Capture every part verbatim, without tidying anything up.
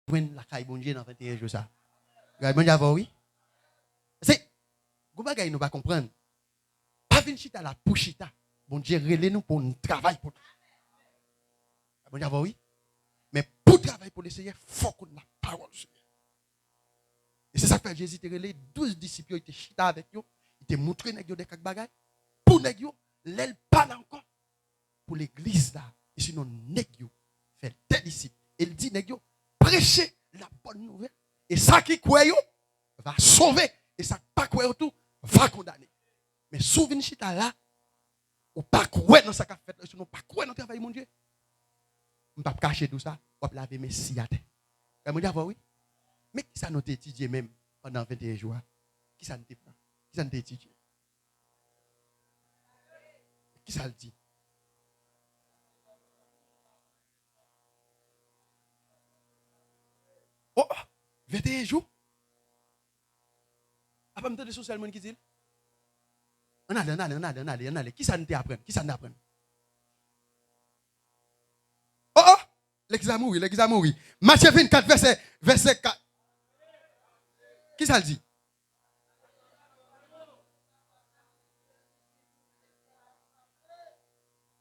Jwenn lakay Bondye nan venteyen jou sa. Gade Bondye avè w, wi. Se gon bagay nou pa konprann. Pa vin chita la pou chita. Bondye rele nou pou n travay pou li. Gade Bondye avè w, wi. Men pou travay pou Lesenyè, fòk ou nan lapawòl Senyè. E se sa k fè Jezi te rele douz disip yo, li te chita avèk yo, li te montre nèg yo de kèk bagay. Pou nèg yo, lè l pa la ankò, pou legliz la, e sinon nèg yo, fè de disip. E l di nèg yo, preche la bòn nouvèl. E sa ki kwè yo, va sove. E sa k pa kwè yo tou, va kondane. Men si w vin chita la, ou pa kwè nan sa k ap fèt la, sinon ou pa kwè nan travay Bondye, m p ap kache di w sa, w ap lave men si atè. Gade Bondye avè w, wi. Men kisa nou te etidye menm pandan venteyen jou a? Kisa n te pran? Kisa n te etidye? Kisa l di? Oh, oh, venteyen jou? Apa m tande se yon sèl moun ki di l? Ann ale, ann ale, ann ale, ann ale, ann ale. Kisa n te aprann? Kisa n te aprann? Oh, oh! Legliz la mouri, legliz la mouri. Matye vennkat, vèsè, vèsè kat. Kisa l di?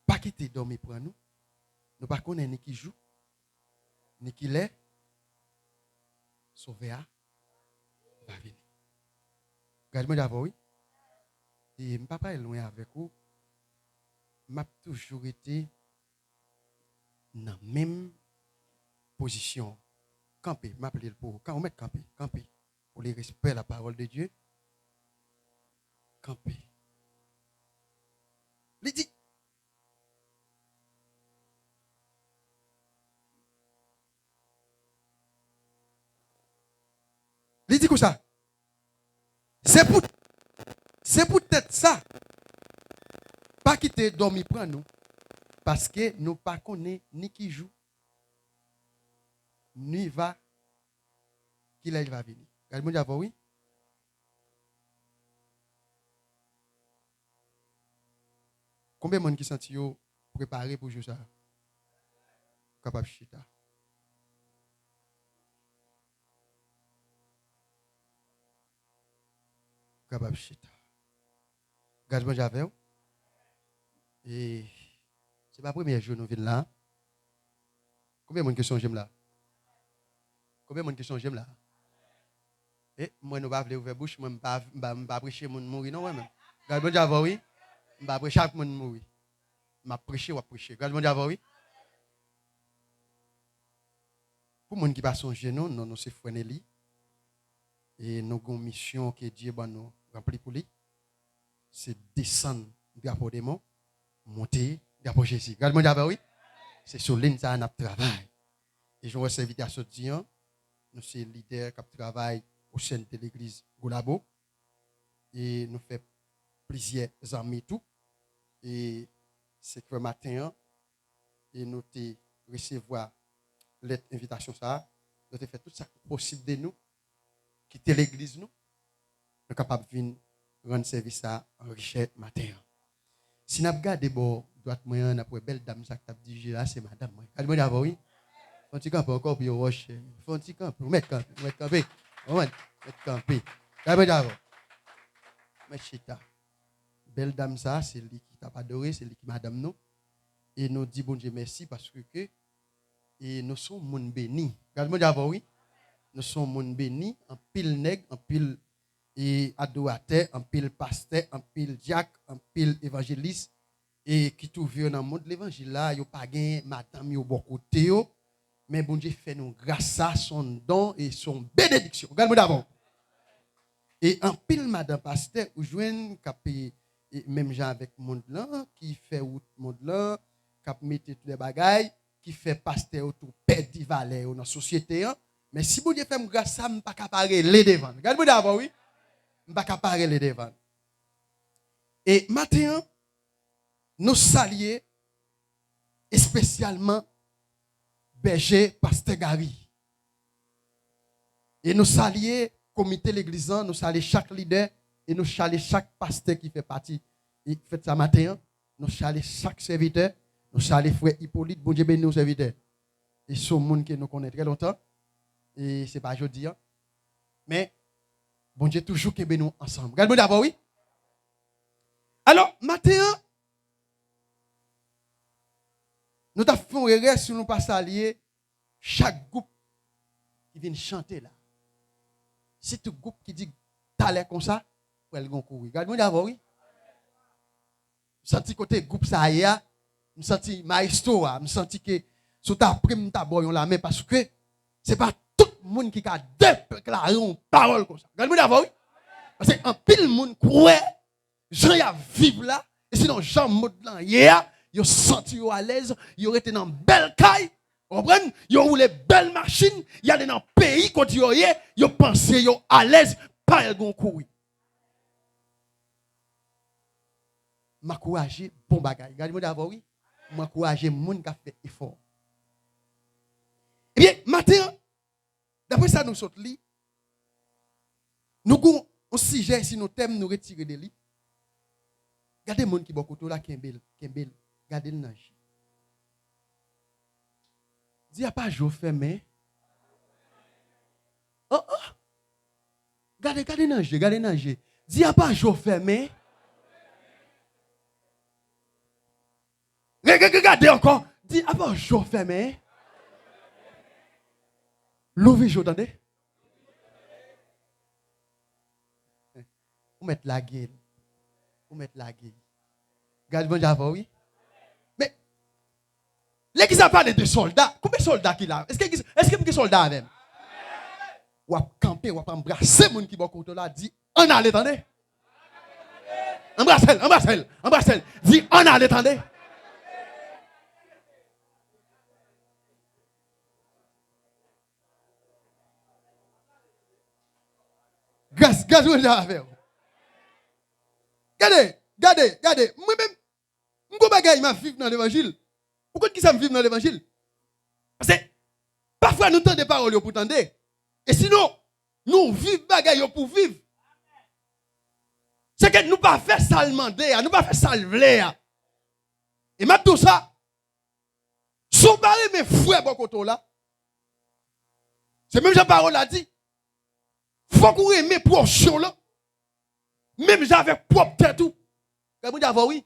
Pa kite dòmi pran nou. Nou pa konnen ni ki jou, ni ki lè Sovè a va vini. Gade mwen davò, wi. E m pa pral lwen avèk ou. M ap toujou rete nan menm pozisyon. Kanpe, m ap li l pou ou. Kan-, ou mèt kanpe, kanpe. Pour le respect la parole de Dieu, kanpe. Li di, li di konsa, se pou, se poutèt sa, pa kite dòmi pran nou, paske nou pa konnen ni ki jou, ni va, ki lè li va vini. Gade Bondye avè w, wi. Konbyen moun ki santi yo prepare pou jou sa a? Kapab chita. Kapab chita. Gras Bondye avè w. E se pa premye jou nou vin la. Konbyen moun ki sonje m la? Konbyen moun ki sonje m la? E mwen nou pa vle ouvè bouch, mwen m pa, m pa, m pa preche moun mouri non, mwen menm. Gras Bondye avè w, wi. M pa preche ak moun mouri. M ap preche, w ap preche. Gras Bondye avè w, wi. Pou moun ki pa sonje nou, non nou se Frè Nelly. E nou gon misyon ke Dye ban nou ranpli pou li. Se desann drapo demon, monte drapo Jezi. Gras Bondye avè w, wi. Se sou liy sa a n ap travay. E jan w wè sèvitè a sot di an, nou se lidè k ap travay o sen de legliz Gwo Labo. E nou fè plizyè zanmi tou. E senk è maten an, e nou te resevwa lèt envitasyon sa a. Nou te fè tout sa k posib de nou, kite legliz nou, nou kapab vin rann sèvis sa a an richè maten an. Si n ap gade bò dwat mwen an, n ap wè bèl dam sa k t ap dirije la, se madanm mwen. Gade mwen davò, wi. Fè yon ti kanpe ankò pou yo wòch. Fè yon ti kanpe. Ou mèt kanpe, ou mèt kanpe. Ou mèt, mèt kanpe. Gade mwen davò. Mèt chita. Bèl dam sa, se li ki t ap adore, se li ki madanm nou. E nou di Bondye mèsi paske ke, e nou se yon moun beni. Gade Bondye avè w, wi. Nou se yon moun beni, anpil nèg, anpil, e adoratè, anpil pastè, anpil dyak, anpil evanjelis, e ki twouve yo nan mond levanjil la, yo pa gen madanm yo bò kote yo. Men Bondye fè nou gras, sa se yon don e se yon benediksyon. Gade mwen davò. E anpil madanm pastè ou jwenn k ap, e, e, menm jan avèk mond lan, ki fè wout mond lan, k ap mete tout de bagay, ki fè pastè yo tou pèdi valè yo nan sosyete an. Men si Bondye fè m gras sa, m pa ka pa rele devan l. Gade mwen davò, wi. M pa ka pa rele devan l. E maten an, nou salye espesyalman bèje pastè Gary. E nou salye komite legliz lan, nou salye chak lidè, e nou salye chak pastè ki fè pati E fèt sa maten an, nou salye chak sèvitè, nou salye frè Ipolit, Bondye beni w sèvitè. E se yon moun ke nou konnen trè lontan, e se pa jodi an, men Bondye toujou kenbe nou ansanm. Gade Bondye avè w, wi. Alò, maten an, nou t ap fè yon erè si nou pa salye chak gwoup ki vin chante la. Sitou gwoup ki di talè konsa, pral gen yon kouri. Gade Bondye avè w, wi. M santi kote gwoup sa ye a, m santi maestro a, m santi ke si w ta pre m, m ta ba w yon lamen paske se pa tout moun ki ka deklare yon pawòl konsa. Gade Bondye avè w, wi. Paske anpil moun kwè jan y ap viv la, e sinon jan mond lan ye a, yo santi yo alèz, yo rete nan bèl kay, w konprann? Yo woule bèl machin, y ale nan peyi kote yo ye, yo panse yo alèz, pa gen yon kouri. M ankouraje bon bagay. Gade Bondye avè w, wi. M ankouraje moun k ap fè efò. Ebyen, maten an, daprè sa nou sot li, nou gon yon sijè, si nou tèm nou retire de li. Gade moun ki bò kote w la, kenbe l, kenbe l, gade l nan je. Di a pa je w fèmen. Oh, oh. Gade, gade nan je, gade nan je. Di a pa je w fèmen. Re, re, re, gade ankò. Di a pa je w fèmen. Louvri je w, tande. Ou mèt lage l. Ou mèt lage l. Gade Bondye avè w, wi. Men, legliz la pale de sòlda. Konbyen sòlda ki la? Èske, èske m gen sòlda avè m? W ap kanpe, w ap anbrase moun ki bò kote w la, di, ann ale, tande. Anbrase l, anbrase l, anbrase l. Di, ann ale, tande. Gras, gras Bondye avè w. Gade, gade, gade. Mwen menm, m gon bagay m ap viv nan levanjil. Ou konn kisa m viv nan levanjil? Paske pafwa nou tande pawòl yo pou tande. E sinon, nou viv bagay yo pou viv. Se ke nou pa fè sa l mande a, nou pa fè sa l vle a. E m ap di w sa, si w pa renmen frè bò kote w la, se menm jan pawòl la di, fòk ou renmen pwòch ou lan, menm jan avèk pwòp tèt ou. Gade Bondye avè w, wi.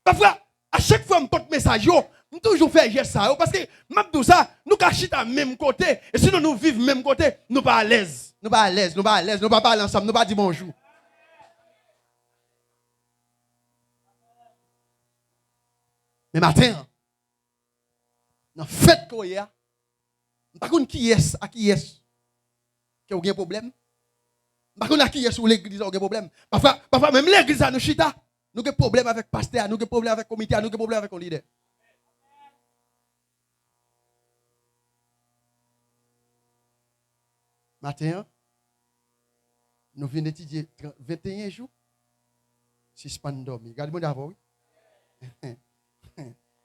Pafwa, a chak fwa m pote mesaj yo, m toujou fè jès sa yo, paske m ap di w sa, nou ka chita menm kote, e sinon nou viv menm kote, nou pa alèz. Nou pa alèz, nou pa alèz, nou pa pale ansanm, nou pa di bonjou. Men maten an, nan fèt ke w ye a, m pa konn kiyès a kiyès ke w gen pwoblèm. M pa konn a kiyès ou legliz la w gen pwoblèm. Pafwa, pafwa menm legliz la nou chita, nou gen pwoblèm avèk pastè a, nou gen pwoblèm avèk komite a, nou gen pwoblèm avèk yon lidè. Maten an, nou vin etidye tran-, venteyen jou. Sispann dòmi. Gade Bondye avè w, wi.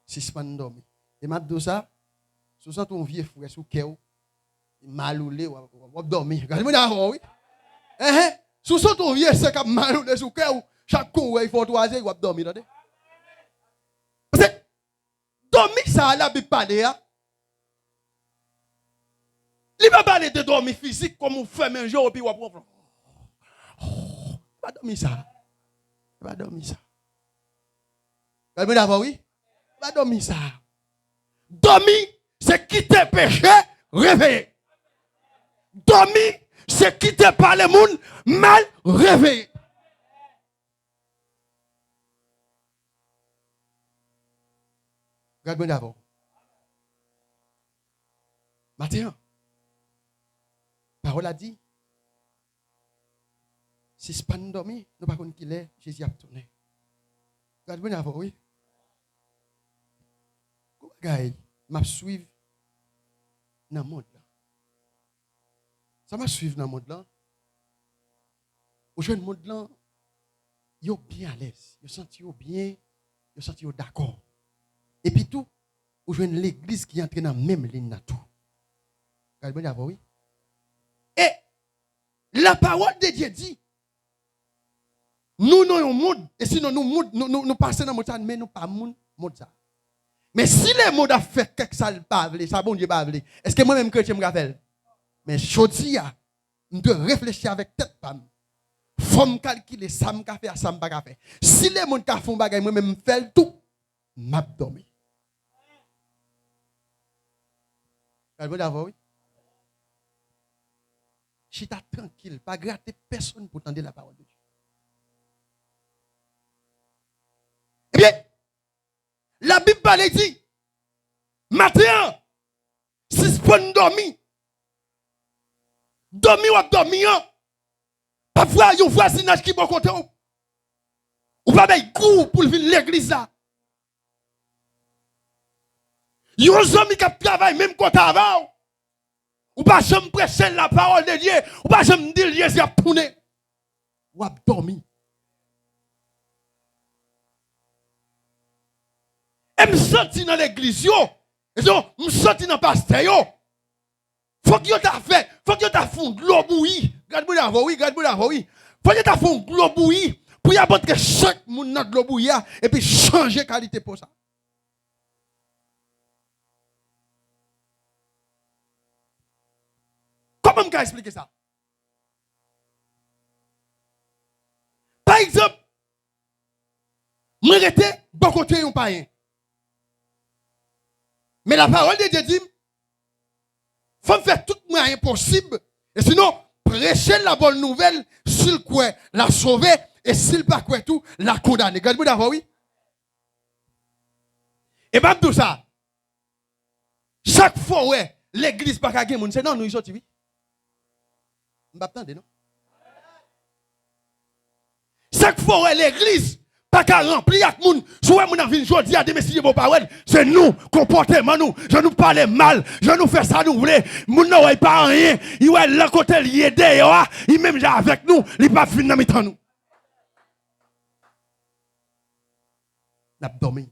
Sispann dòmi. E m ap di w sa, si w santi yon vye frè sou kè w, maloule, w ap, w ap dòmi. Gade Bondye avè w, wi. Enhen. Si w santi yon vye sè k ap maloule sou kè w, chak kou w wè l fè w twaze, w ap dòmi, tande. Paske dòmi sa a Labib pale a, li pa pale de dòmi fizik, kòm ou fèmen je w epi w ap wonfle. Se pa dòmi sa. Se pa dòmi sa. Gade mwen davò, wi. Se pa dòmi sa. Dòmi, se kite peche reveye. Dòmi, se kite pale moun mal reveye. Gad mwen davò. Maten an, pawòl la di, sispann dòmi, nou pa konn kilè Jezi ap tounen. Gad mwen davò, wi. Gon bagay m ap swiv nan mond lan. Sa m ap swiv nan mond lan, ou jwenn mond lan, yo byen alèz, yo santi yo byen, yo santi yo dakò. Epi tou, ou jwenn legliz ki antre nan menm liy nan tou. Gade mwen davò, wi. E la parole de Dieu dit, Nou nan yon mond, e sinon nou mond, nou, nou, nou pase nan mond sa, men nou pa moun mond sa. Men si lemonn ap fè kèk sa l pa vle, sa Bondye pa vle, èske mwen menm kretyen m ka fè l? Men jodi a, m dwe reflechi avèk tèt pa m. Fò m kalkile sa m ka fè a, sa m pa ka fè. Si lemonn ka fè yon bagay, mwen menm m fè l tou, m ap dòmi. Gad mwen davò, wi. Chita trankil, pa grate pèsonn pou tande lapawòl de Dye. Ebyen, Labib pale di, maten an, sispann dòmi. Dòmi w ap dòmi an, pa vwa yon vwazinaj ki bò kote w. Ou pa bay gou pou l vin legliz la. Yon zanmi k ap travay menm kote avè w. Ou pa janm preche lapawòl de Dye. Ou pa janm di l Jezi ap tounen. W ap dòmi. E m santi nan legliz yo, e yo, m santi nan pastè yo. Fòk yo ta fè, fòk yo ta fè yon dlo bouyi. Gad moun avè w, wi, gad moun avè w, wi. Fòk yo ta fè yon dlo bouyi pou y ap antre chak moun nan dlo bouyi a epi chanje kalite po sa. Kòman m ka eksplike sa? Pa egzanp, mwen rete bò kote yon payen. Men lapawòl de Dye di m, fò m fè tout mwayen posib, e sinon, preche la bòn nouvèl, si l kwè, l a sove, e si l pa kwè tou, l a kondane. Gad moun davò, wi. E m ap di w sa, chak fwa w wè legliz pa ka gen moun, se nan nou li soti, wi. M p ap tande, non. Chak fwa w wè legliz pa ka ranpli ak moun, si w wè moun nan vin jodi a, demen si Dye bon pawòl, se nou, konpòteman nou, jan nou pale mal, jan nou fè sa nou vle, moun nan wè l pa anyen, li wè l nan kote l ye deyò a, li menm jan avèk nou, li p ap vin nan mitan nou. N ap dòmi.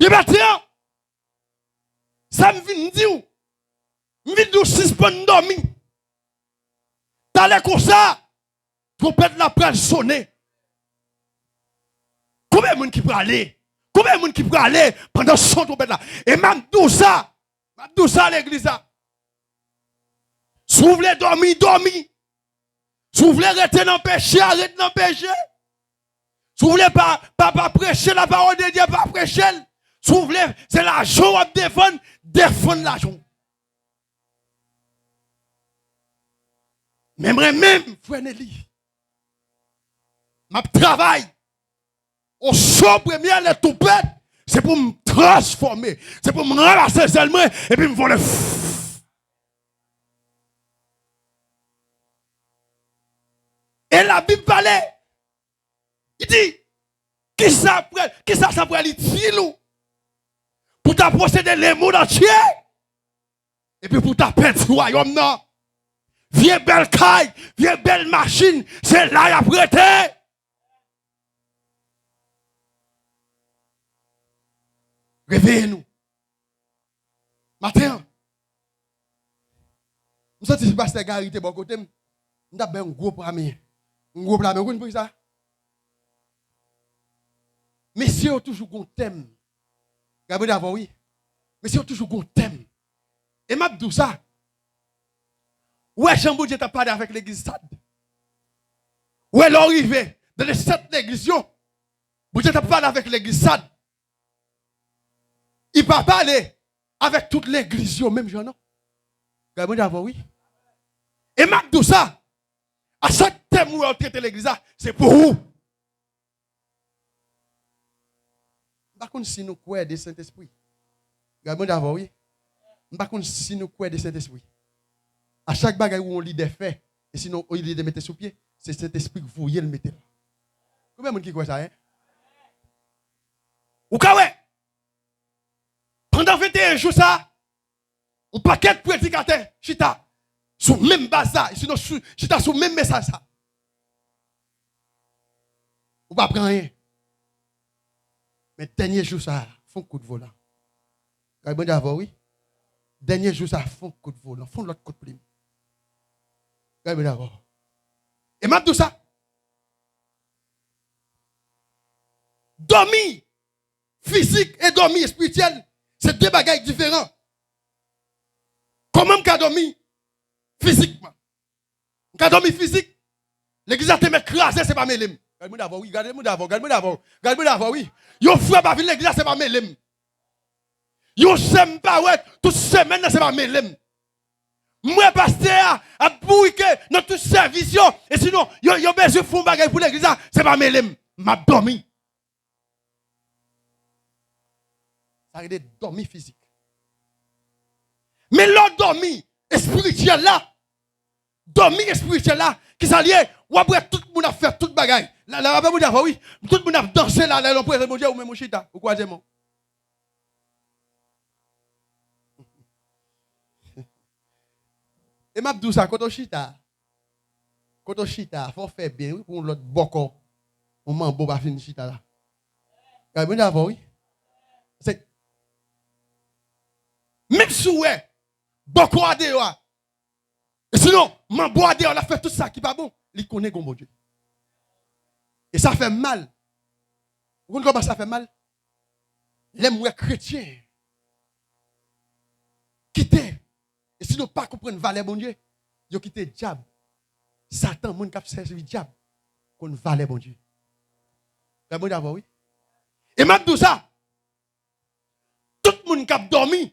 Byen maten an, sa m vin di w, m vin di w sispann dòmi. Talè konsa, twonpèt la pral sonnen. Konbyen moun ki prale? Konbyen moun ki prale pandan son twonpèt la? E m ap di w sa, m ap di w sa legliz la. Si w vle dòmi, dòmi. Si w vle rete nan peche a, ret nan peche. Si w vle pa, pa, pa preche lapawòl de Dye, pa preche l. Si w vle, se lajan w ap defann, defann lajan w. Men mwen menm, frè Nelly, m ap travay. Oso premye lè twonpèt, se pou m transfòme. Se pou m ranmase zèl mwen, epi m vole. E Labib pale, li di, kisa pral, kisa sa pral itil ou pou ta posede lemonn antye? Epi pou ta pèdi wayòm nan, vye bèl kay, vye bèl machin, se la y ap rete. Reveye nou. Maten an, m santi si pastè Gary te bò kote m, m t ap bay yon gwo pla men. Yon gwo pla men. Ou konn poukisa? Mesye yo toujou gon tèm. Gade mwen davò, wi. Mesye yo toujou gon tèm. E m ap di w sa. Ou wè jan Bondye t ap pale avèk legliz Sad. Ou wè lè w rive nan sèt legliz yo, Bondye t ap pale avèk legliz Sad. Li pa pale avèk tout legliz yo menm jan non. Gade mwen davò, wi. E m ap di w sa. A chak tèm ou wè yo trete legliz la, se pou ou. M pa konn si nou kwè de Sentespri. Gade mwen davò, wi. M pa konn si nou kwè de Sentespri. A chak bagay ou yon lidè fè, e sinon yon lidè mete sou pye, se Sentespri k voye l mete l. Konbyen moun ki kwè sa, en? Ou ka wè, pandan venteyen jou sa, yon pakèt predikatè chita sou menm baz sa, sinon sou, chita sou menm mesaj sa. Ou pa pran anyen. Men dènye jou sa, fè yon kout volan. Gade mwen davò, wi. Dènye jou sa, fè yon kout volan, fè yon lòt kout plim. Gade mwen davò. E m ap di w sa. Dòmi fizik e dòmi espirityèl, se de bagay diferan. Kòman m ka dòmi fizikman? M ka dòmi fizik. Legliz la te mèt kraze, se pa mele m. Gade moun davò, wi. Gade moun davò, gade moun davò, gade moun davò, wi. Yon frè pa vin legliz la, se pa mele m. Yon sè m pa wè tout semèn nan, se pa mele m. M wè pastè a ap bourike nan tout sèvis yo. E sinon, yo, yo bezwen fè yon bagay pou legliz la, se pa mele m. M ap dòmi. Sa rele dòmi fizik. Men lè w dòmi espirityèl la, dòmi espirityèl la, kisa l ye? W ap wè tout moun ap fè tout bagay. La, la, la, moun davò, wi. Tout moun ap danse la, la, nan prezans Bondye, ou menm ou chita, ou kwaze men w. E m ap di w sa, kote w chita a? Kote w chita a, fò w fè byen, wi, pou yon lòt bòkò, yon manbo pa vin chita la. Gade, Bondye avè w, wi. Se, menm si w wè bòkò a deyò a, e sinon, manbo a deyò, l ap fè tout sa ki pa bon, li konnen gen yon Bondye. E sa fè m mal. Ou konn kòman sa fè m mal? Lè m wè kretyen kite, e si nou pa konprann valè Bondye, yo kite dyab, Satan, moun k ap sèvi dyab, konn valè Bondye. Gade Bondye avè w, wi. E m ap di w sa, tout moun k ap dòmi,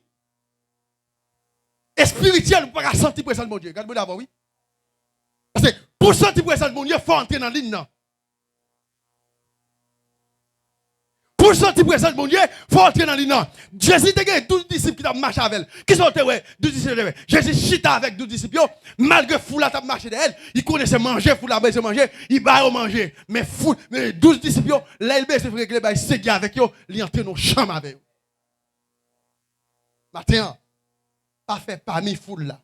espirityèl, ou pa ka santi prezans Bondye. Gade Bondye avè w, wi. Paske pou w santi prezans Bondye, fò w antre nan liy nan. Pou w santi prezans Bondye, fò w antre nan liy nan. Jezi te gen douz disip ki t ap mache avè l. Kisa w te wè? Douz disip te wè. Jezi chita avèk douz disip yo, malgre foul la t ap mache dèyè l, li konnen se manje foul la bezwen manje, li ba yo manje. Men foul, men douz disip yo, lè l bezwen regle bay segi avèk yo, li antre nan yon chanm avè yo. Maten an, pa fè pami foul la,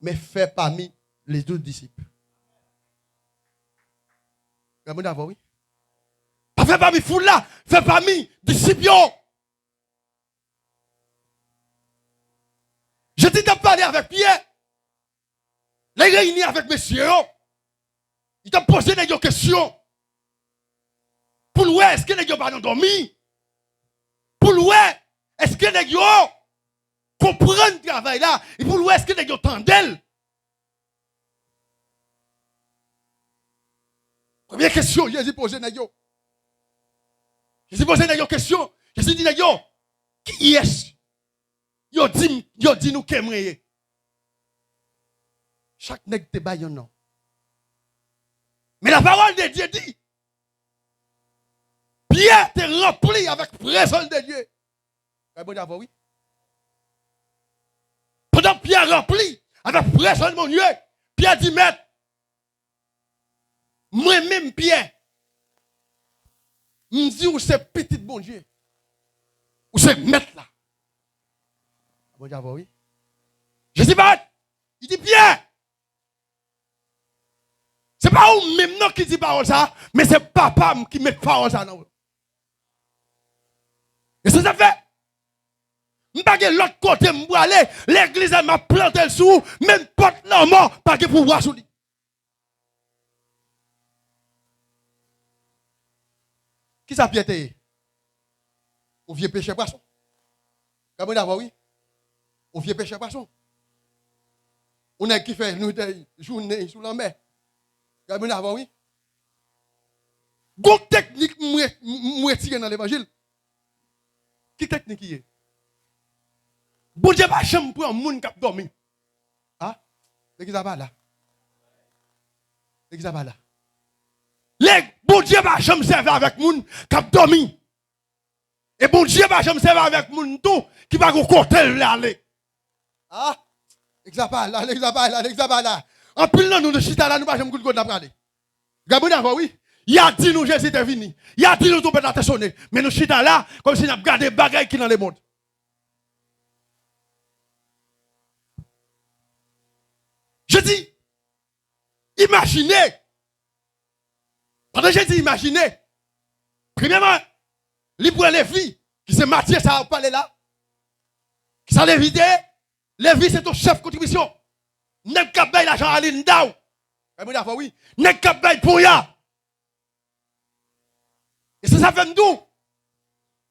men fè pami les douze disip. Gade moun davò, wi. Pa fè pami foul la, fè pami disip yo. Jezi t ap pale avèk Pyè. Lè l reyini avèk mesye yo, li t ap poze nèg yo kesyon pou l wè èske nèg yo pa nan dòmi, pou l wè èske nèg yo konprann travay la, e pou l wè èske nèg yo tande l. Premye kesyon Jezi poze nèg yo. Jezi poze nèg yo kesyon. Jezi di nèg yo, kiyès yo di m, yo di nou ke mwen ye? Chak nèg te bay yon non. Men la parole de Dieu di, Pyè te ranpli avèk prezans de Dye. Gade Bondye avè w, wi. Pandan Pyè ranpli avèk prezans Bondye, Pyè di, Mèt, mwen menm Pyè, m di ou se pitit Bondye. Ou se mèt la. Bondye avè w, wi. Jezi parèt. Li di, Pyè, se pa ou menm non ki di pawòl sa, men se Papa m ki met pawòl sa nan ou. E se sa fè, m pa gen lòt kote m prale, legliz la m ap plante l sou ou, menm pòt lanmò pa gen pouvwa sou li. Kisa Pyè te ye? Yon vye pechè pwason. Gade mwen davò, wi. Yon vye pechè pwason. Yon nèg ki fè nwit e jounen sou lanmè. Gade mwen davò, wi. Gon teknik m re-, m retire nan levanjil. Ki teknik li ye? Bondye pa janm pran moun k ap dòmi. A, legliz la pa la. Legliz la pa la. Lè Bondye pa janm sèvi avèk moun k ap dòmi. E Bondye pa janm sèvi avèk moun tou ki pa gon kote l vle ale. A, legliz la pa la, legliz la pa la, legliz la pa la. Anpil nan nou, nou chita la, nou pa janm konn kote n ap prale. Gade mwen davò, wi. Y a di nou Jezi te vini. Y a di nou twonpèt la te sonnen. Men nou chita la, kòmsi n ap gade bagay ki nan lemonn. Jezi, imajine. Pandan Jezi imajine, premyèman, li pran Levi, ki se Matye sa a w ap pale la. Kisa Levi te ye? Levi se t on chèf kontribisyon. Nèg k ap bay lajan a Linda w. Gade mwen avè w, wi. Nèg k ap bay ponya. E se sa fè m di w.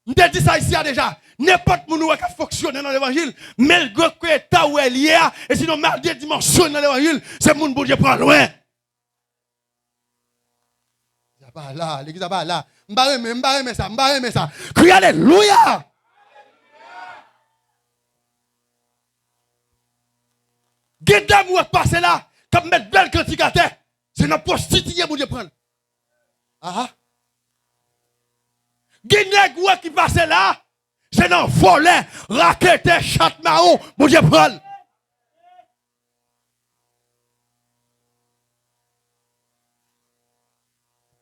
M te di sa isi a deja. Nenpòt moun ou wè k ap fonksyone nan levanjil, malgre ke eta ou wè l ye a, e sinon malgre dimansyon nan levanjil, se moun Bondye pran lwen. Legliz la pa la, legliz la pa la. M pa renmen, m pa renmen sa, m pa renmen sa. Kriye alelouya! Gen dam ou wè k pase la, k ap met bèl kantik atè. Se nan pwostitiye Bondye pran l. Aha. Gen nèg ou wè ki pase la, se nan vòlè, raketè, chat mawon, Bondye pran l.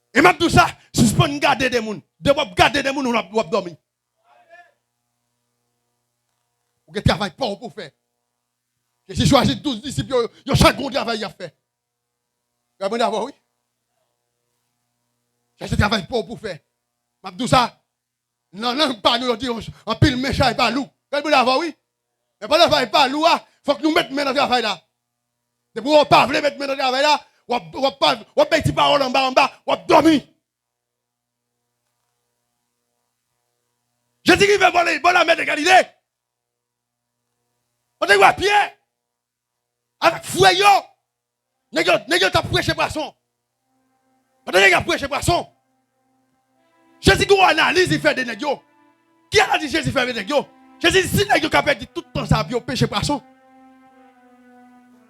E m ap di w sa, sispann gade de moun. Depi w ap gade de moun, w ap, w ap dòmi. Ou gen travay pa w pou w fè. Jezi chwazi douz disip yo, yo chak gen yon travay y ap fè. Gade mwen avè w, wi. Chèche travay pa w pou w fè. M ap di w sa, nan lang pa nou, yo di yon, anpil men chay pa lou. Gade mwen avè w, wi. Men pandan travay pa lou a, fòk nou met men nan travay la. Depi w pa vle met men nan travay la, w ap, w ap, w ap bay ti pawòl anba, anba, w ap dòmi. Jezi rive bò, bò lamè de Galile. Kote w wè Pyè avèk frè yo. Nèg yo, nèg yo t ap preche pwason. Pandan nèg yo ap preche pwason, Jezi gen yon analiz li fè de nèg yo. Ki analiz Jezi fè de nèg yo? Jezi di, si nèg yo ka pèdi tout tan sa pou yo peche pwason,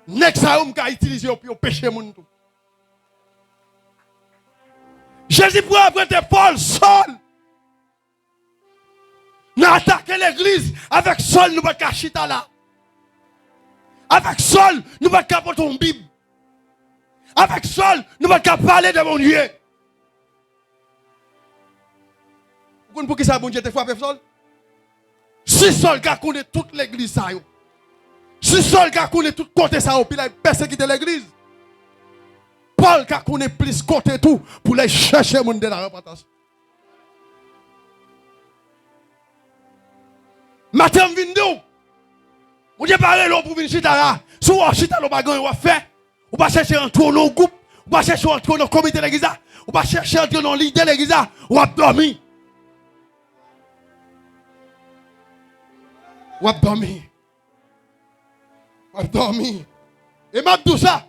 nèg sa yo m ka itilize yo pou yo peche moun tou. Jezi pran anprente Pòl, Sòl. Nan atake legliz, avèk Sòl, nou pa t ka chita la. Avèk Sòl, nou pa t ka pote yon Bib. Avèk Sòl, nou pa t ka pale de Bondye. Ou konn poukisa Bondye te frape Sòl? Si Sòl ka konnen tout legliz sa yo, si Sòl ka konnen tout kote sa yo, pou l al pèsekite legliz, Pòl ka konnen plis kote tou pou l al chèche moun de la repantans. Maten an, m vin di w, Bondye pa rele w pou w vin chita la. Si w wè w chita la, w pa gen anyen w ap fè, ou pa chèche antre w nan yon gwoup, ou pa chèche antre w nan komite legliz la, ou pa chèche antre nan lidè legliz la, w ap dòmi. W ap dòmi. W ap dòmi. E m ap di w sa.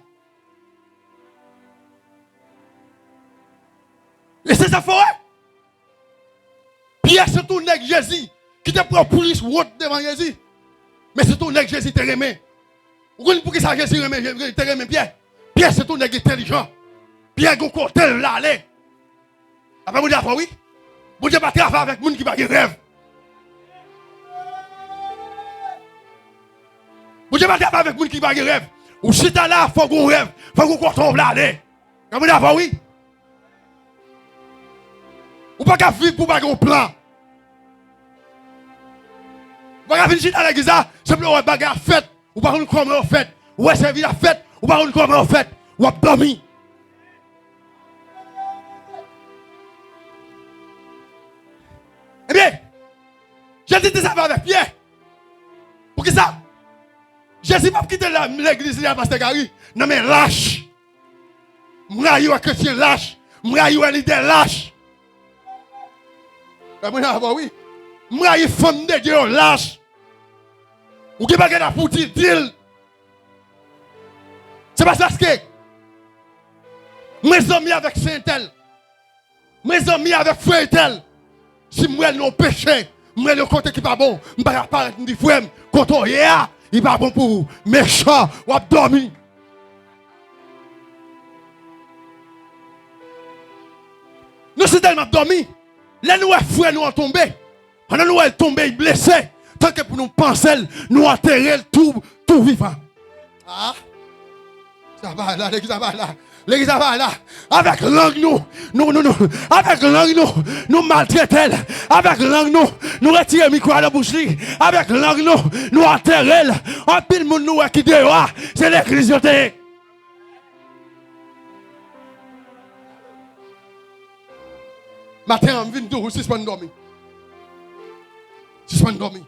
E se sa fò, wi. Pyè se tou nèg Jezi ki te pran plis wont devan Jezi. Men se tou nèg Jezi te renmen. Ou konn poukisa Jezi renmen, te renmen Pyè? Pyè se tou nèg entèlijan. Pyè gon kote l ale. Apa Bondye avè w, wi. Bondye pa travay avèk moun ki pa gen rèv. Bondye pa travay avèk moun ki pa gen rèv. Ou chita la, fò w gon rèv. Fò w gon kote w vle ale. Apa Bondye avè w, wi. Ou pa ka viv pou w pa gen yon plan. Ou pa ka vin chita legliz la, se pou w wè bagay ap fèt. Ou pa konn kòman yo fèt. Ou wè sèvis ap fèt. Ou pa konn kòman yo fèt. W ap dòmi. Ebyen, Jezi te sèvi avèk Pyè. Poukisa? Jezi p ap kite la, legliz li a, pastè Gary, nan men lach. M rayi wè kretyen lach. M rayi wè lidè lach. Mwen avè w, wi. M rayi fanm de Dye yo lach. Ou gen bagay la pou w di, di l. Se pa paske mwen zanmi avèk sè entèl, mwen zanmi avèk frè entèl. Si m wè l nan yon peche, m wè l yon kote ki pa bon, m pa ka parèt, m di, frè m, kote w ye a, li pa bon pou ou. Mechan, w ap dòmi. Nou si tèlman ap dòmi, lè nou wè frè nou an tonbe, pandan nou wè l tonbe, l blese, tanke pou nou panse l, nou antere l tou, tou vivan. Ah, sa pa la, legliz sa pa la. Legliz sa pa la. Avèk lang nou, nou, nou, nou, avèk lang nou, nou maltrete l. Avèk lang nou, nou retire mikwo a nan bouch li. Avèk lang nou, nou antere l. Anpil moun nou wè ki deyò a, se legliz yo te ye. Maten an, m vin di w, sispann dòmi. Sispann dòmi.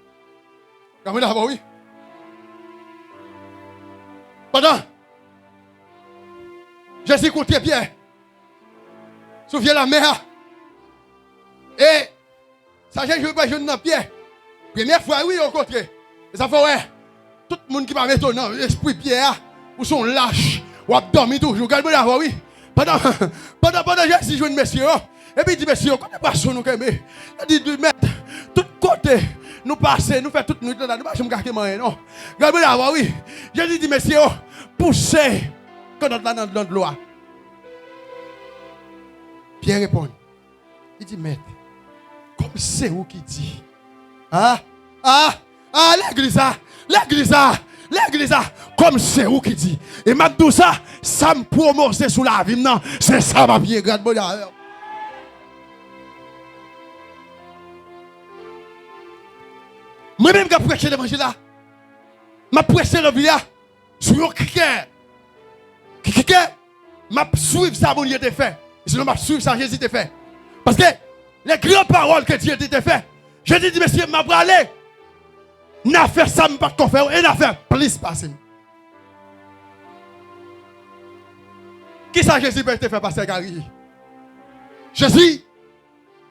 Gade mwen avè w, wi. Pandan Jezi kontre Pyè sou vye lanmè a. E sa Jezi pa jwenn nan Pyè. Premye fwa, wi, yo kontre. E sa fè w wè, tout moun ki pa meto nan espri Pyè a, ou se yon lach, w ap dòmi toujou. Gade mwen avè w, wi. Pandan, pandan, pandan Jezi jwenn mesye yo, epi di mesye yo, "Kote pwason nou kenbe?" Yo di, "Di, Mèt, tout kote nou pase, nou fè tout nwit la, nou pa janm ka kenbe anyen, non." Gade mwen avè w, wi. Jezi di mesye yo, "Pouse kannòt la nan, nan dlo a." Pyè reponn, li di, "Mèt, kòm se ou ki di." A, a, a, legliz a, legliz a, legliz a, kòm se ou ki di. E m ap di w sa, sa m pwononse sou lavi m nan, se sa m ap ye. Gade Bondye avè w. Mwen menm k ap preche levanjil la, m ap preche levanjil la sou yon kritè. Ki kritè? M ap swiv sa Bondye te fè. Sinon, m ap swiv sa Jezi te fè. Paske, les grandes paroles que Dieu te, te fè, Jezi di, "Mesye, m ap prale. N a fè sa m pa t ko fè yo, e n a fè plis pase." Kisa Jezi te fè, pastè Gary? Jezi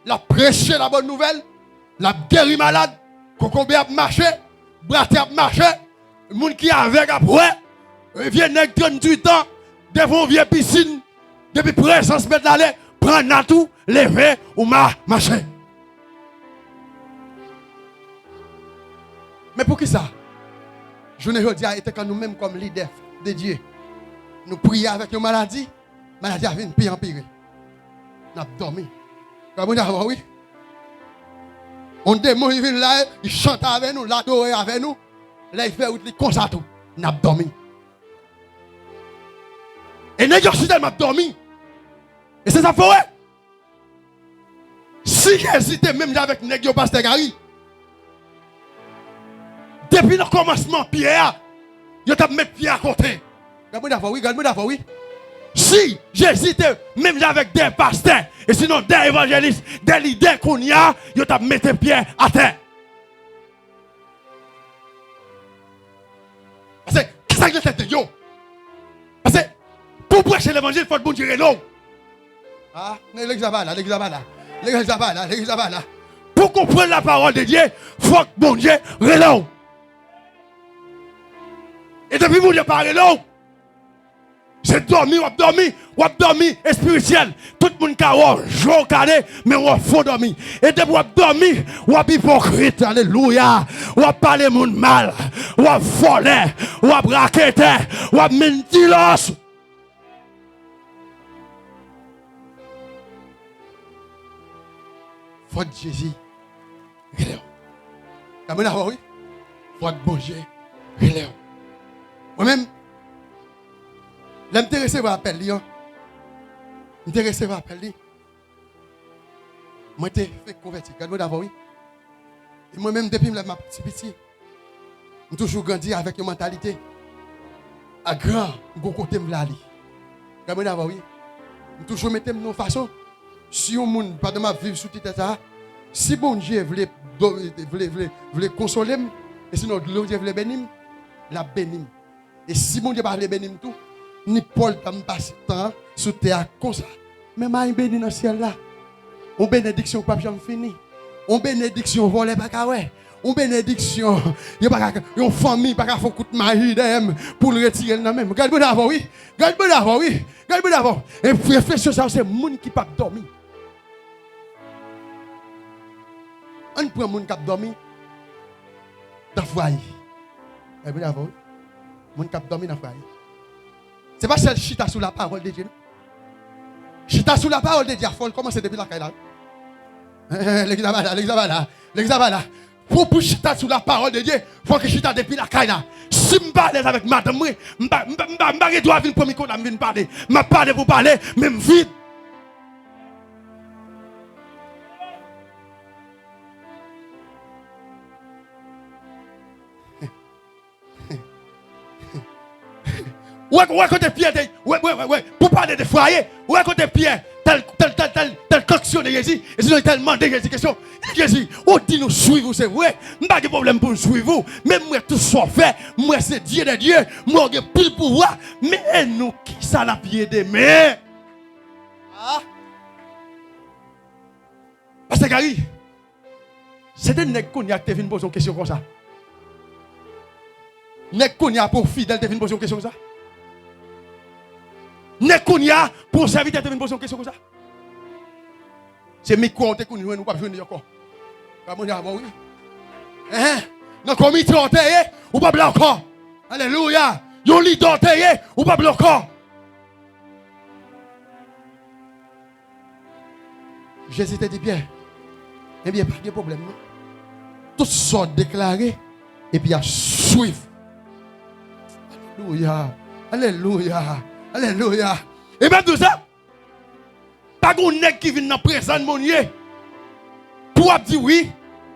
L ap preche la bòn nouvèl, l ap geri malad, kokobe ap mache, brate ap mache, moun ki avèg ap wè, vye nèg tranntuit an, devan yon vye pisin, depi prezans Mèt la ale, pran nat ou, leve, ou ma-, mache. Men poukisa? Jounen jodi a, e te kan nou menm kòm lidè de Dye, nou priye avèk yon maladi, maladi a vin pi anpire. N ap dòmi. Gade moun avè w, wi. On demon, li vin la, li chante avè nou, l adore avè nou. Lè li fè wout li konsa tou, n ap dòmi. E nèg yo chita, n ap dòmi. E se sa fè w wè. Si Jezi te menm jan avèk nèg yo, pastè Gary, depi nan kòmansman pyè a, yo t ap met pyè akote. Gad mwen davò wi, gad mwen davò wi. Si Jezi te menm jan avèk de pastè, e sinon de evanjelis, de lidè kounye a, yo t ap mete pyè atè. Paske, kisa ki nan tèt nèg yo? Paske, pou w preche levanjil, fòk Bondye rele w. Ah, legliz la pa la, legliz la pa la. Legliz la pa la, legliz la pa la. Pou w konprann la parole de Dieu, fòk Bondye rele w. E depi Bondye pa rele w, se dòmi w ap dòmi, w ap dòmi espirityèl. Tout moun ka wè w, je w kale, men w an fon dòmi. E depi w ap dòmi, w ap ipokrit, alelouya. W ap pale moun mal, w ap vòlè, w ap raketè, w ap mentilos. Fòk Jezi rele w. Gad mwen davò wi. Fòk Bondye rele w. Mwen menm, lè m te resevwa apèl li an, m te resevwa apèl li, mwen te fenk konvèti. Gad mwen davò wi. E mwen menm, depi lè m ap ti piti, m toujou grandi avèk yon mantalite a gran, m gon kote m vle ale. Gad mwen davò wi. M toujou mete m nan yon fason, si yon moun, pandan m ap viv sou ti tè sa a, si Bondye vle, do-, vle, vle, vle konsole m, e sinon Bondye vle beni m, l ap beni m. E si Bondye pa vle beni m tou, nenpòt tan m pase tan an sou tè a konsa, men m a beni nan syèl la. Yon benediksyon k p ap janm fini. Yon benediksyon vòlè pa ka wè. Yon benediksyon, yo pa ka, yon fanmi pa ka fè yon kout maji dèyè m pou l retire l nan men m. Gad mwen davò wi. Gad mwen davò wi. Gad mwen davò. E refleksyon sa yo, se moun ki p ap dòmi. Ann pran moun k ap dòmi nan fwaye. Gad mwen davò wi. Moun k ap dòmi nan fwaye. Se pa sèl chita sou la parole de Dieu, non. Chita sou la parole de Dieu a, fò l kòmanse depi lakay la wi. Legliz la pa la, legliz la pa la, legliz la pa la. Pou, pou chita sou la parole de Dieu, fòk chita depi lakay la. Si m pa alèz avèk madanm mwen, m pa, m pa, m pa, m pa gen dwa vin pran mikwo la, m vin pale. M ap pale pou pale, men m vid. Wè, wè kote Pyè te, wè, wè, wè, wè, pou pale de fwaye, wè kote Pyè, tèl, tèl, tèl, tèl, tèl kòk kesyonnen Jezi, e sinon li t al mande Jezi kesyon. Li di Jezi, ou di nou swiv ou, se vre, m pa gen pwoblèm pou m swiv ou, men m wè tout sa w fè, m wè se Dye dè dye, m wè w gen pil pouvwa, men e nou, kisa n ap ye demen? Ah. Pastè Gary, se de nèg kounye a ki te vin poze yon kesyon konsa. Nèg kounye a pou yon fidèl te vin poze yon kesyon konsa. Nèg kounye a pou yon sèvitè te vin poze yon kesyon konsa. Se mikwo a w te konn jwenn, ou p ap jwenn li ankò. Gade moun avè w, wi. Enhen. Nan komite w te ye, ou p ap la ankò. Alelouya. Yon lidè w te ye, ou p ap la ankò. Jezi te di Pyè, ebyen, pa gen pwoblèm, non. Tout sa w deklare, epi y ap swiv. Alelouya, alelouya, alelouya. E m ap di w sa, pa gen yon nèg ki vin nan prezans moun ye, pou w ap di wi,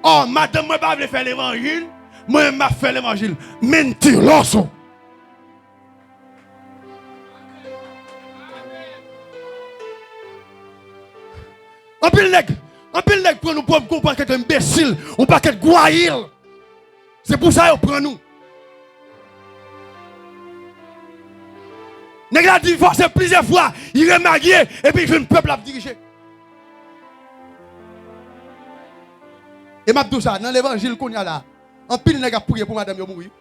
o, madanm mwen pa vle fè levanjil, mwen menm m ap fè levanjil. Mentiroso. Anpil nèg, anpil nèg pran nou pou yon pakèt enbesil, yon pakèt gwayil. Se pou sa yo pran nou. Nèg la divòse plizyè fwa, li remarye, epi li jwenn pèp la ap dirije. E m ap di w sa, nan levanjil kounye a la, anpil nèg ap priye pou madanm yo mouri.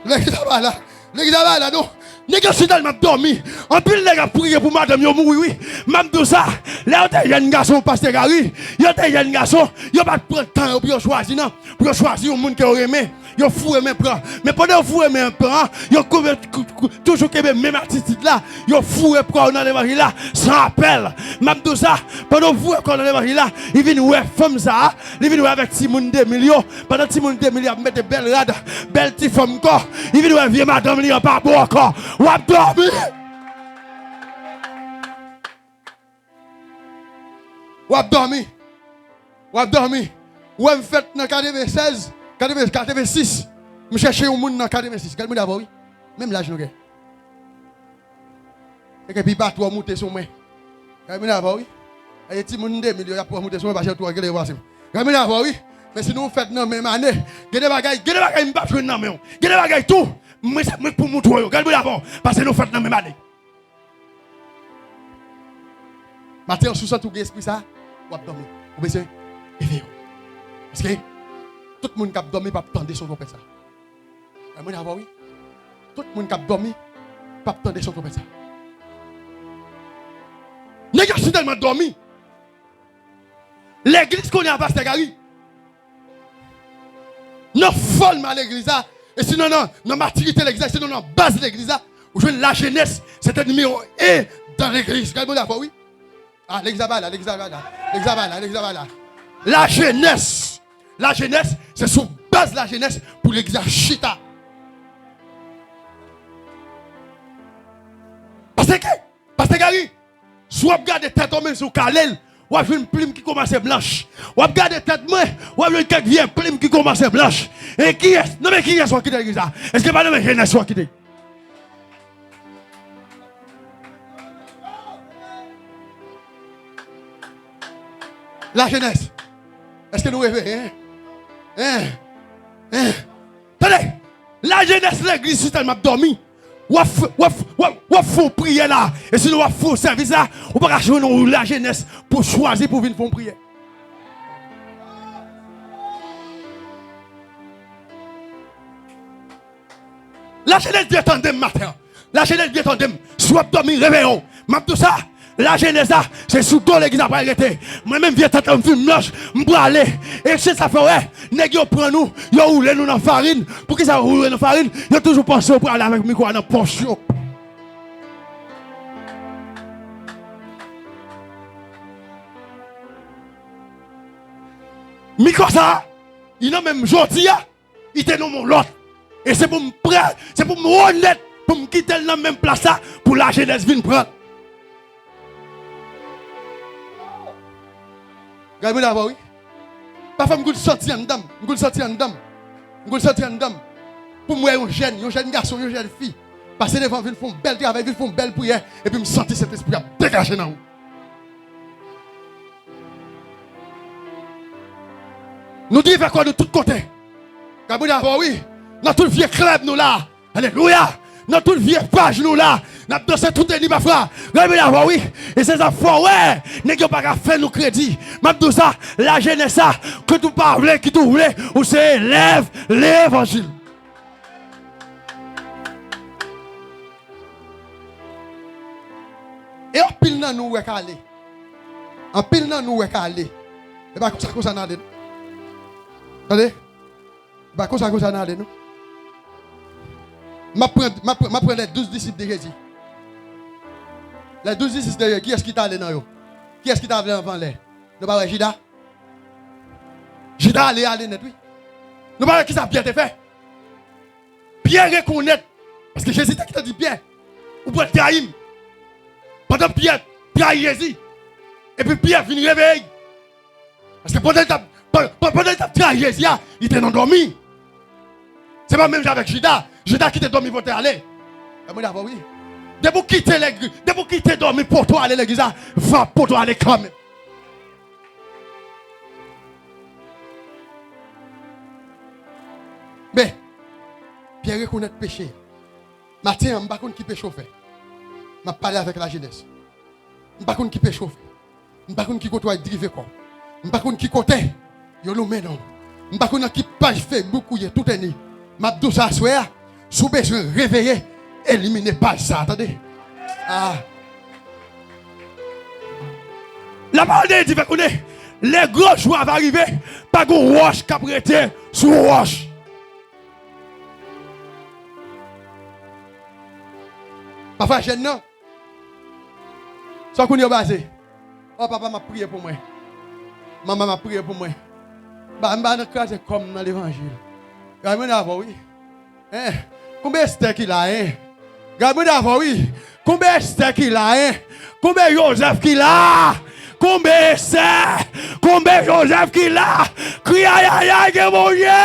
Legliz aba la. Legliz aba la, non. Nèg yo chita, m ap dòmi. Anpil nèg ap priye pou madanm yo mouri, wi. M ap di w sa. Lè yo te jèn gason, pastè Gary, yo te jèn gason, yo pa t pran tan yo pou yo chwazi, non. Pou yo chwazi yon moun ke yo renmen. Yo foure men pran. Men pandan yo foure men pran, yo kouve, kou, kou, toujou kenbe menm atitid la. Yo foure pran yo nan levanjil la, san apèl. M ap di w sa. Pandan yo foure pran yo nan levanjil la, li vin wè fanm sa a, li vin wè avèk timoun de mil yo. Pandan timoun de mil yo ap mete bèl rad, bèl ti fòm kò, li vin wè vye madanm li an pa bon ankò. W ap dòmi. W ap dòmi. W ap dòmi. Ou wè m fèt nan katreven sèz, katreven, katreven sis. M chèche yon moun nan katreven sis. Gad moun avè w, wi. Menm laj nou gen. E ke pi pa twò moute sou mwen. Gade moun avè w, wi. E timoun de mil yo, y ap twò moute sou mwen, paske yo twò rele yo pase m. Gade moun avè w, wi. Men si nou fèt nan menm ane, gen de bagay, gen de bagay m p ap jwenn nan men w. Gen de bagay tou, mwen se mwen k pou moutre w yo. Gade moun avè w, paske nou fèt nan menm ane. Maten an, si w santi w gen espri sa, w ap dòmi. Ou bezwen leve w. Paske tout moun k ap dòmi p ap tande son twonpèt sa. Gade moun avè w, wi. Tout moun k ap dòmi p ap tande son twonpèt sa. Nèg yo si tèlman dòmi. Legliz kounye a, pastè Gary, nan fòm a legliz la, e sinon nan, nan matirite legliz la, e sinon nan baz legliz la, ou jwenn lajenès, se te nimewo en dan legliz. Gade moun avè w, wi. Ah, legliz aba la, legliz aba la, legliz aba la, legliz aba la. Lajenès. Lajenès, se sou baz lajenès pou legliz la chita. Paske, pastè Gary, si w ap gade tèt ou menm si w kale l, w ap jwenn plim ki kòmanse blanch. W ap gade tèt mwen, w ap jwenn kèk vye plim ki kòmanse blanch. E kiyès, nan men kiyès w ap kite legliz la? Èske pa nan men jenès w ap kite? Lajenès. Èske nou reveye, en? En? En? Tande! Lajenès legliz sitèl m ap dòmi. W ap f-, w ap f-, w ap, w ap fè yon priyè la. E sinon w ap fè yon sèvis la, ou pa ka jwenn yon lajenès pou chwazi pou vin fè yon priyè. Lajenès byen tande m maten an. Lajenès byen tande m. Si w ap dòmi, reveye w. M ap di w sa, lajenès la, se sou do legliz la pral rete. Mwen menm, vye tèt la m fin blanch, m prale. E se sa fè w wè, nèg yo pran nou, yo woule nou nan farin. Poukisa yo woule nou nan farin? Yo toujou panse yo prale avèk mikwo a nan pòch yo. Mikwo sa a, li nan men m jodi a. Li te nan men yon lòt. E se pou m prè, se pou m onèt, pou m kite l nan menm plas la, pou lajenès vin pran l. Gade moun avè w, wi. Pafwa m konn santi anndan m, m konn santi anndan m, m konn santi anndan m. Pou m wè yon jèn, yon jèn gason, yon jèn fi, pase devan, vin fè yon bèl travay, vin fè yon bèl priyè, epi m santi Sentespri ap degaje nan ou. Nou drive kò nou tout kote. Gad mwen avè w, wi. Nan tout vye klèb nou la. Alelouya. Nan tout vye paj nou la. N ap danse tout eni pafwa. Gad mwen avè w, wi. E se sa fò, wè. Nèg yo pa ka fè nou kredi. M ap di w sa, lajenès sa, kit ou pa vle, kit ou vle, ou se elèv levanjil. E anpil nan nou wè k ale. Anpil nan nou wè k ale. E pa konsa konsa n ale, non. Tande? E pa konsa konsa n ale, non. M ap pran, m ap pran, m ap pran les douze disciples de Jésus. Les douze disciples de Jésus, kiyès ki t ale nan yo? Kiyès ki t ale anvan lè? Nou pa wè Jida? Jida ale, ale nèt, wi. Nou pa wè kisa Pyè te fè? Pyè rekonèt, paske Jezi te kite di Pyè, ou pral trayi m. Pandan Pyè trayi Jezi, epi Pyè vin reveye. Paske pandan l t ap, pa- pa- pandan l t ap trayi Jezi a, li te nan dòmi. Se pa menm jan avèk Jida. Jida kite dòmi pote ale. Gad mwen avè w, wi. Depi w kite lèg-, depi w kite dòmi pote ale legliz la, va pote ale kanmenm. Men, Pyè rekonèt peche. Maten an, m pa konn ki peche w fè. M ap pale avèk lajenès. M pa konn ki peche w fè. M pa konn ki kote w al drive kò w. M pa konn ki kote yo lonmen non w. M pa konn nan ki paj Facebook ou ye, tout eni. M ap di w sa aswè a. Si w bezwen reveye, elimine paj sa, tande. Ah. Lapawòl de Dye fè konnen, le gran jou a va rive, pa gon wòch k ap rete sou wòch. Pafwa jèn nan, sa kounye yo baze. O papa, m ap priye pou mwen. Manman, m ap priye pou mwen. Ba, m ba nan kraze kò m nan levanjil. Gad mwen avè w, wi. Hein? Konbyen Estè ki la, hein? Gad mwen avè w, wi. Konbyen Estè ki la, hein? Konbyen Jozèf ki la? Konbyen Estè? Konbyen Jozèf ki la? Kri ayayay, gen Bondye!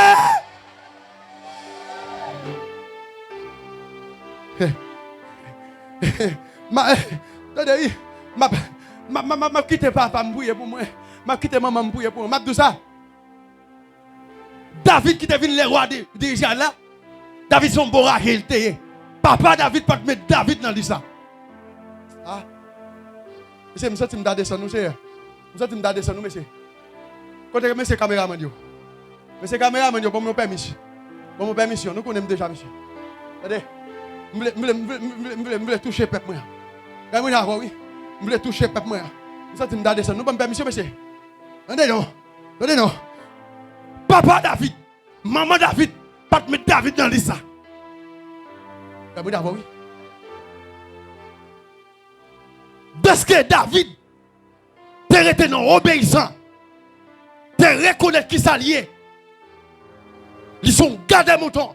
Ma, tande, wi. M ap, m ap, m ap, m ap kite papa m priye pou mwen. M ap kite manman m priye pou mwen. M ap di w sa. David ki te vin lè wa de, de Izrayèl la, David se yon bon raje li te ye. Papa David pa t met David nan lis la. Ah. Mesye, m santi m ta desann nou, Seyè. M santi m ta desann nou, mesye. Kote mesye kameramann yo? Mesye kameramann yo, ban m yon pèmisyon. Ban m yon pèmisyon. Nou konnen m deja, mesye. Tande. M vle, m vle, m vle, m vle, m vle, m vle touche pèp mwen an. Gad mwen avè w, wi. M vle touche pèp mwen an. M santi m ta desann. Nou ban m pèmisyon, mesye. Tande non. Tande non. Papa David, manman David, pa t met David nan lis la. Gad mwen avè w, wi. Dèske David te rete nan obeyisan, te rekonèt kisa l ye. Li se yon gadè mouton.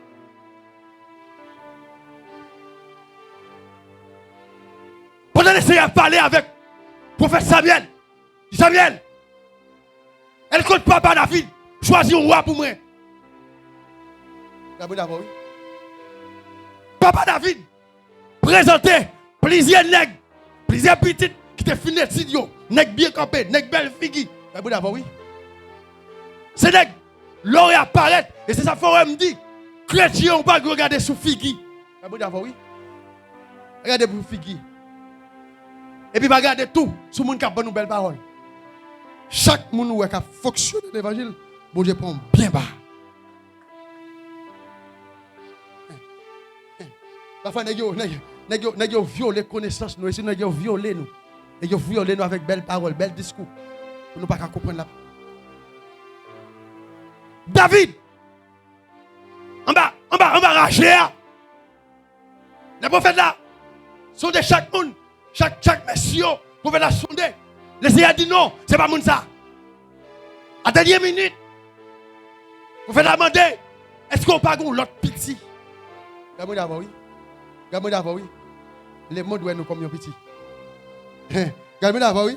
Pandan Lesenyè ap pale avèk pwofèt Samyèl, li di, Samyèl, al kot papa David, chwazi yon wa pou mwen. Gad mwen avè w, wi. Papa David prezante plizyè nèg, plizyè pitit ki te fin etid yo, nèg byen kanpe, nèg bèl figi. Gad mwen avè w, wi. Se nèg, lè w ap parèt, e se sa fè w wè m di, kretyen ou pa dwe gade sou figi. Gad mwen avè w, wi. Pa gade pou figi. Epi pa gade tou sou moun k ap ban nou bèl pawòl. Chak moun ou wè k ap fonksyone nan levanjil, Bondye pran w byen ba. Pafwa nèg yo, nèg, nèg yo, nèg yo vyole konesans nou, e si nèg yo vyole nou, nèg yo vyole nou avèk bèl pawòl, bèl diskou, pou nou pa ka konprann la. David, anba, anba, anba raje a, lè pwofèt la sonde chak moun, chak, chak mesye yo, pwofèt la sonde. Lesenyè di non, se pa moun sa. A dènye minit, pwofèt la mande, èske w pa gen yon lòt piti? Gad mwen avè w, wi. Gad mwen avè w, wi. Lemonn wè nou kòm yon piti. Gad mwen avè w, wi.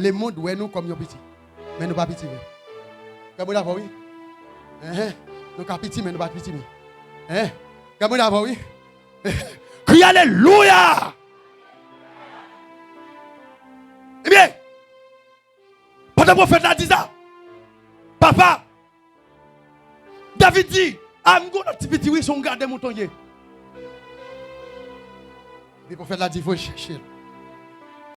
Lemonn wè nou kòm yon piti. Men nou pa piti vre. Gad mwen avè w, wi. Enhen. Nou ka piti, men nou pa piti vre. Enhen. Gad mwen avè w, wi. Kriye alelouya! Ebyen, pandan pwofèt la di sa, papa, piti. A, m gen yon lòt ti piti, wi, se yon gadè mouton ye. Epi pwofèt la di, voye chèche l.